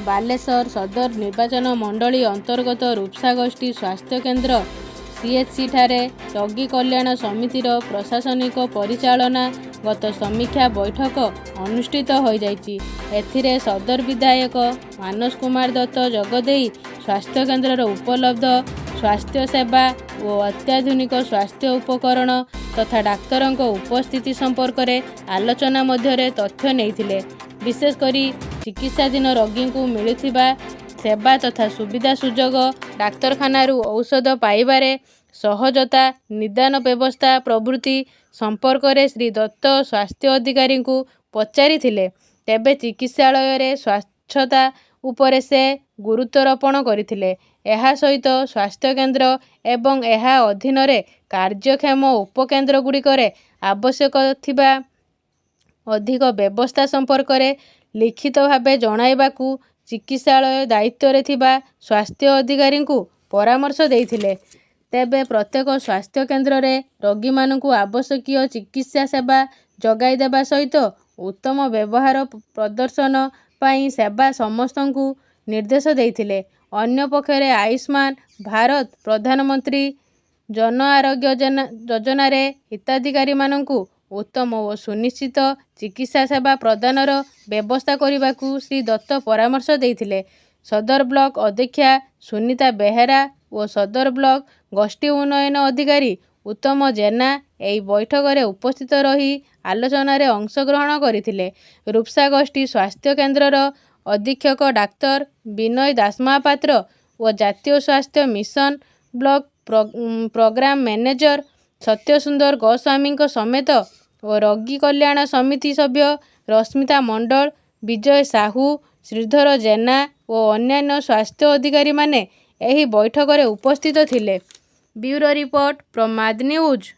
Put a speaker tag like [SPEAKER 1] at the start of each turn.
[SPEAKER 1] ବାଲେଶ୍ୱର ସଦର ନିର୍ବାଚନ ମଣ୍ଡଳୀ ଅନ୍ତର୍ଗତ ରୂପ୍ସା ଗୋଷ୍ଠୀ ସ୍ୱାସ୍ଥ୍ୟକେନ୍ଦ୍ର ସିଏଚ୍ସିଠାରେ ରୋଗୀ କଲ୍ୟାଣ ସମିତିର ପ୍ରଶାସନିକ ପରିଚାଳନା ଗତ ସମୀକ୍ଷା ବୈଠକ ଅନୁଷ୍ଠିତ ହୋଇଯାଇଛି। ଏଥିରେ ସଦର ବିଧାୟକ ମାନସ କୁମାର ଦତ୍ତ ଯୋଗଦେଇ ସ୍ୱାସ୍ଥ୍ୟକେନ୍ଦ୍ରର ଉପଲବ୍ଧ ସ୍ୱାସ୍ଥ୍ୟ ସେବା ଓ ଅତ୍ୟାଧୁନିକ ସ୍ୱାସ୍ଥ୍ୟ ଉପକରଣ ତଥା ଡାକ୍ତରଙ୍କ ଉପସ୍ଥିତି ସମ୍ପର୍କରେ ଆଲୋଚନା ମଧ୍ୟରେ ତଥ୍ୟ ନେଇଥିଲେ। ବିଶେଷ କରି ଚିକିତ୍ସାଧୀନ ରୋଗୀଙ୍କୁ ମିଳୁଥିବା ସେବା ତଥା ସୁବିଧା ସୁଯୋଗ, ଡାକ୍ତରଖାନାରୁ ଔଷଧ ପାଇବାରେ ସହଜତା, ନିଦାନ ବ୍ୟବସ୍ଥା ପ୍ରଭୃତି ସମ୍ପର୍କରେ ଶ୍ରୀ ଦତ୍ତ ସ୍ୱାସ୍ଥ୍ୟ ଅଧିକାରୀଙ୍କୁ ପଚାରିଥିଲେ। ତେବେ ଚିକିତ୍ସାଳୟରେ ସ୍ୱଚ୍ଛତା ଉପରେ ସେ ଗୁରୁତ୍ୱାରୋପଣ କରିଥିଲେ। ଏହା ସହିତ ସ୍ୱାସ୍ଥ୍ୟକେନ୍ଦ୍ର ଏବଂ ଏହା ଅଧୀନରେ କାର୍ଯ୍ୟକ୍ଷମ ଉପକେନ୍ଦ୍ରଗୁଡ଼ିକରେ ଆବଶ୍ୟକ ଥିବା ଅଧିକ ବ୍ୟବସ୍ଥା ସମ୍ପର୍କରେ ଲିଖିତ ଭାବେ ଜଣାଇବାକୁ ଚିକିତ୍ସାଳୟ ଦାୟିତ୍ୱରେ ଥିବା ସ୍ୱାସ୍ଥ୍ୟ ଅଧିକାରୀଙ୍କୁ ପରାମର୍ଶ ଦେଇଥିଲେ। ତେବେ ପ୍ରତ୍ୟେକ ସ୍ୱାସ୍ଥ୍ୟକେନ୍ଦ୍ରରେ ରୋଗୀମାନଙ୍କୁ ଆବଶ୍ୟକୀୟ ଚିକିତ୍ସା ସେବା ଯୋଗାଇଦେବା ସହିତ ଉତ୍ତମ ବ୍ୟବହାର ପ୍ରଦର୍ଶନ ପାଇଁ ସେବା ସମସ୍ତଙ୍କୁ ନିର୍ଦ୍ଦେଶ ଦେଇଥିଲେ। ଅନ୍ୟପକ୍ଷରେ ଆୟୁଷ୍ମାନ ଭାରତ ପ୍ରଧାନମନ୍ତ୍ରୀ ଜନଆରୋଗ୍ୟ ଯୋଜନାରେ ହିତାଧିକାରୀମାନଙ୍କୁ ଉତ୍ତମ ଓ ସୁନିଶ୍ଚିତ ଚିକିତ୍ସା ସେବା ପ୍ରଦାନର ବ୍ୟବସ୍ଥା କରିବାକୁ ଶ୍ରୀ ଦତ୍ତ ପରାମର୍ଶ ଦେଇଥିଲେ। ସଦର ବ୍ଲକ ଅଧ୍ୟକ୍ଷା ସୁନିତା ବେହେରା ଓ ସଦର ବ୍ଲକ ଗୋଷ୍ଠୀ ଉନ୍ନୟନ ଅଧିକାରୀ ଉତ୍ତମ ଜେନା ଏହି ବୈଠକରେ ଉପସ୍ଥିତ ରହି ଆଲୋଚନାରେ ଅଂଶଗ୍ରହଣ କରିଥିଲେ। ରୂପ୍ସା ଗୋଷ୍ଠୀ ସ୍ୱାସ୍ଥ୍ୟ କେନ୍ଦ୍ରର ଅଧୀକ୍ଷକ ଡାକ୍ତର ବିନୟ ଦାସମହାପାତ୍ର ଓ ଜାତୀୟ ସ୍ୱାସ୍ଥ୍ୟ mission block programme manager Satyasundar ଗୋସ୍ୱାମୀଙ୍କ ସମେତ ଓ ରୋଗୀ କଲ୍ୟାଣ ସମିତି ସଭ୍ୟ ରଶ୍ମିତା ମଣ୍ଡଳ, ବିଜୟ ସାହୁ, ଶ୍ରୀଧର ଜେନା ଓ ଅନ୍ୟାନ୍ୟ ସ୍ୱାସ୍ଥ୍ୟ ଅଧିକାରୀମାନେ ଏହି ବୈଠକରେ ଉପସ୍ଥିତ ଥିଲେ। Bureau report, Pramad news.